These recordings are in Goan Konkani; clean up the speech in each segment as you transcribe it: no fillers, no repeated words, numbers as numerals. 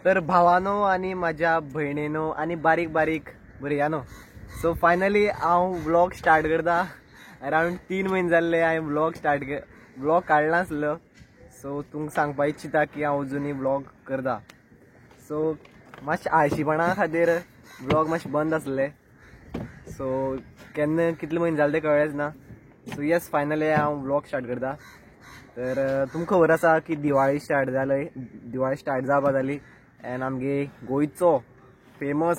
तर भावानो आणि माझ्या भयणीनो आणि बारीक बारीक भुरग्यांनो, सो फायनली हांव व्लॉग स्टार्ट करता. अरावंड 3 म्हयने जाल्ले हांवें व्लॉग स्टार्ट व्लॉग काडला नासलो. सो तुमकां सांगपा इच्छिता की हांव अजुनूय व्लॉग करता. सो मातशें आळशीपणा खातीर व्लॉग मातशें बंद आसले. सो केन्ना कितले म्हयने जाले ते कळ्ळेंच ना. सो येस, फायनली हांव व्लॉग स्टार्ट करता. तर तुमकां खबर आसा की दिवाळी स्टार्ट जाली, दिवाळी स्टार्ट जावपा जाली एंड आमगे गोंयचो फेमस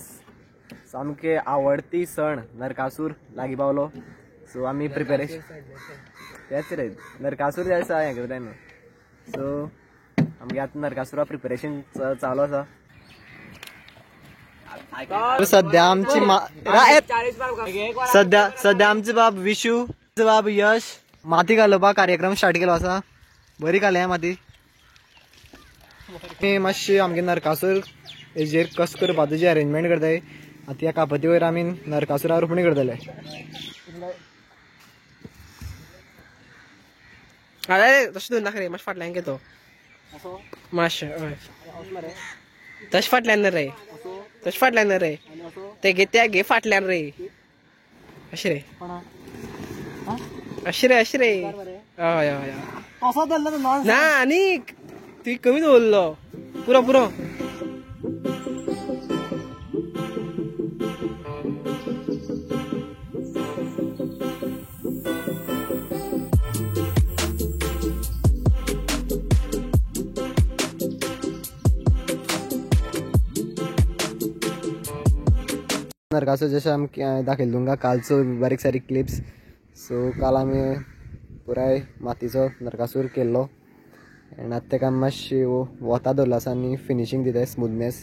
सामके आवडती सण नरकासूर लागीं पावलो. सो आमी प्रिपेरेशन तेच रे नरकासूर त्या दिसा हें करताय न्हू. सो आमगे आतां नरकासुरा प्रिपेरेशन चालू आसा. सद्या आमची सद्या सद्या आमचे बाब विशू, बाब यश माती घालोवपाक कार्यक्रम स्टार्ट केलो आसा. बरी घाल्या माती. मातशी आमगे नरकासूर हेजेर कस करपाचो जे अरेंजमेंट करताय. आतां ह्या कापती वयर आमी नरकासुरा रोपणी करतले. अरे तशें दवर नाका रे, मातशें फाटल्यान घे तो मातशें. हय तशें फाटल्यान रे, तशें फाटल्यान रे, ते घे त्या घे फाटल्यान रे, अशें रे अशें रे अशें रे. हय हय ना आनीक तुवें कमी दवरलो. पुरो पुरो. नरकासूर जशें आमकां दाखयलें तुमकां कालचो बारीक सारीक क्लिप्स. सो काल आमी पुराय मातीचो नरकासूर केल्लो एंड आतां तेका मातशी वता दवरलो आसा आनी फिनिशींग दिताय स्मूथनेस.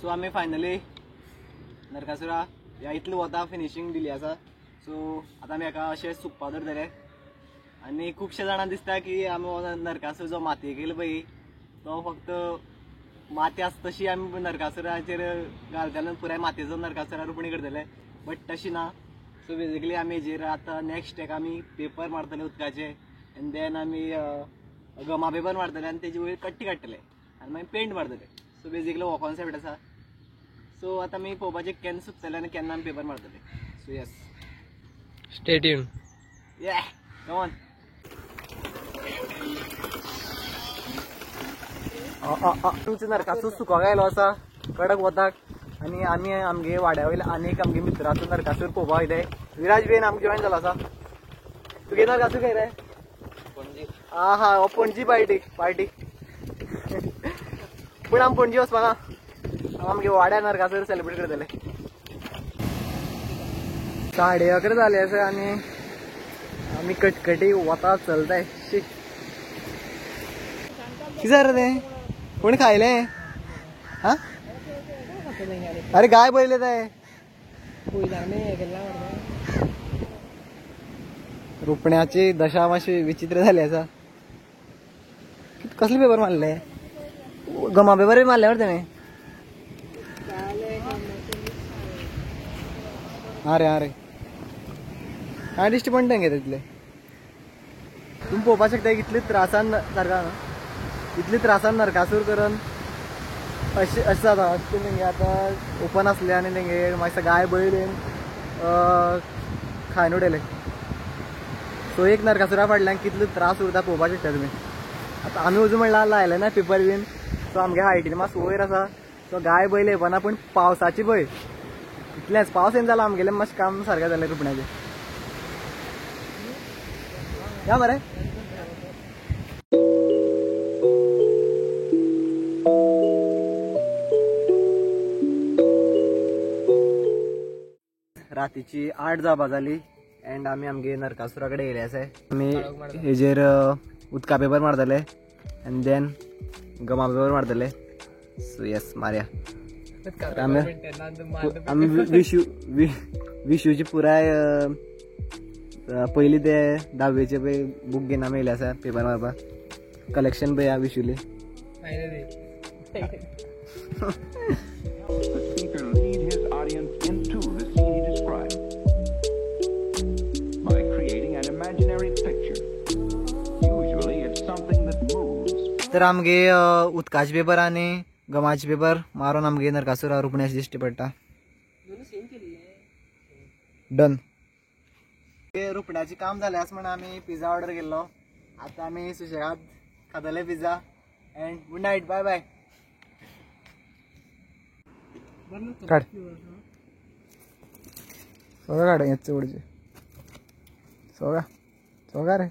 सो आमी फायनली नरकासुरा ह्या इतले वता फिनिशींग दिली आसा. सो आतां आमी हेका अशें सुकपा दवरतले. आनी खुबशे जाणां दिसता की आमी हो नरकासूर जो मातये केलो पळय तो फक्त माती आसा तशी आमी नरकासुराचेर घालतले, पुराय मातयेचो नरकासुरा रोपणी करतले, बट तशी ना. सो बेजिकली आमी हेजेर आतां नेक्स्ट हेका आमी पेपर मारतले उदकाचे एंड then आमी गमा पेपर मारतले आनी तेजे वयर कट्टी काडटले आनी मागीर पेंट मारतले. सो बेजिकली हो कॉन्सेप्ट आसा. सो आतां आमी पळोवपाचें केन्ना सुकतले आनी केन्ना आमी paper मारतले. So yes, stay tune. Yeah come on. तुमचो नरकासूर सुकोंक आयलो आसा कडक वताक आनी आमी आमगे वाड्या वयल्या आनी एक आमगे मित्राचो नरकासूर पळोवपाक वयताय. विराज बेन आमकां जॉयन जालो आसा. तुगे नरकासूर खंय रे? आं हा, हो पणजी पार्टी पार्टी. पूण आमी पणजी वचपाक ना, आमगे वाड्या नरकासूर सेलिब्रेट करतले. 11:30 जाले आसा आनी आमी कटकटी वता चलताय. शी कितें जालें तें? कोणी खायलें? हा अरे गाय पयले ते रुपण्याची दशा मातशी विचित्र जाली आसा. कसले पेपर मारले? गमा पेपर मारले मरे तेणें. अरे अरे काय दिश्टी पडटा गे तितले. तुमी पळोवपाक शकता कितले त्रासान सारका इतले त्रासान नरकासूर करून अशें अशें जाता. तेंगे आतां ओपन आसले आनी तेंगे मातशें गाय बैल खायन उडयले. सो एक नरकासुरा फाटल्यान कितलो त्रास उरता पळोवपाक शकता तुमी. आतां आमी अजून म्हणल्यार लायलें ना पेपर बीन. सो आमगे हायटीन मातसो वयर आसा. सो गाय बैल येवना, पूण पावसाची भंय इतलेंच. पावस येवन जाला आमगेलें मातशें काम सारकें जालें रुपण्याचें. या मरे. रातीची 8 जावपा जाली एंड आमी आमगे नरकासुरा कडेन येयले आसाय. आमी हेजेर उदका पेपर मारतले एंड then गमा पेपर मारतले. सो येस मारया. आमी विशू विशूची पुराय पयली ते धावेचे पळय बूक घेवन आमी येयले आसा पेपर मारपाक. कलेक्शन पळय विशुली. The speaker lead his audience into the scene he described by creating an imaginary picture. Usually it's something that moves. तर आमगे उदकाचे पेपर आनी गमाचे पेपर मारून आमगे नरकासूरा रुपण्याची दिश्टी पडटा. डन. रुपण्याचें काम जालें आसा म्हण आमी पिझ्झा ऑर्डर केल्लो. आतां आमी सुशेगाद खातले pizza and good night, bye bye. काड सगळं काड, हेच उडचे सगळं सगळं रे.